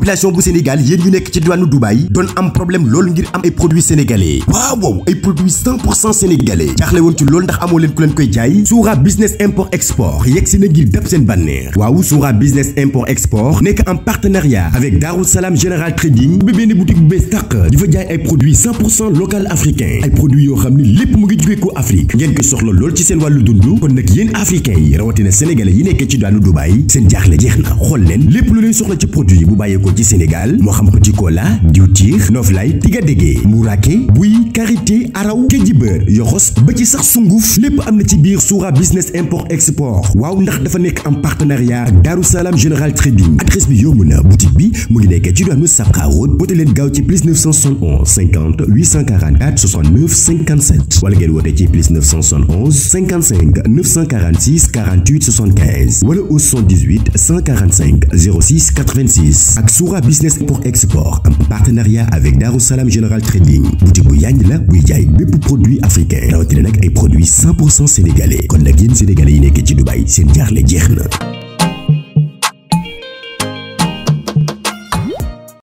population bu Sénégal yéen ñu nekk ci diwaanu Dubaï doon am problème loolu ngir am ay produits sénégalais waaw ay produits 100% sénégalais jaaxle woon ci loolu ndax amoo leen ku leen koy jaay Soura business import export yegg si na ngir dab seen bànneex waaw Soura business import export nekk en partenariat avec Darou Salam General Trading ba benn boutique bu bees tàq di fa jaay ay produits 100% local africain ay produits yoo xam ne lépp mu ngi jóge ko Afrique ngeen ko soxla lool ci seen wàllu dund kon nag yéen africains yi rawatina sénégalais yi nekkee ci daanu Dubaï seen jaaxle jeex na xool leen lépp lu leen soxla ci produit bu bàyyeekoo ci Sénégal moo xam petit cola diwtiir noflay tigadege murake buy karité araw keji beurre yoxos ba ci sax sunguf lépp am na ci biir Soura business import export waaw ndax dafa nekk en partenariat ak Darou Salam General Trading adresse bi yomb na boutique bi mu ngi nekkee ci diwaanu Sabra Road boote leen gaaw ci plus 971 50 844 69 57 wala ngeen woote ci plus 971 55 946 48 75 wala au 78 145 06 86 ak Soura business import export en partenariat avec Darou Salam General Trading boutique bu yànj la buy jaay bépp produit africain rawatina nag ay produits 100% sénégalais kon nag yéen sénégalais yi nekk ci Dubaï seen jaaxle jeex na.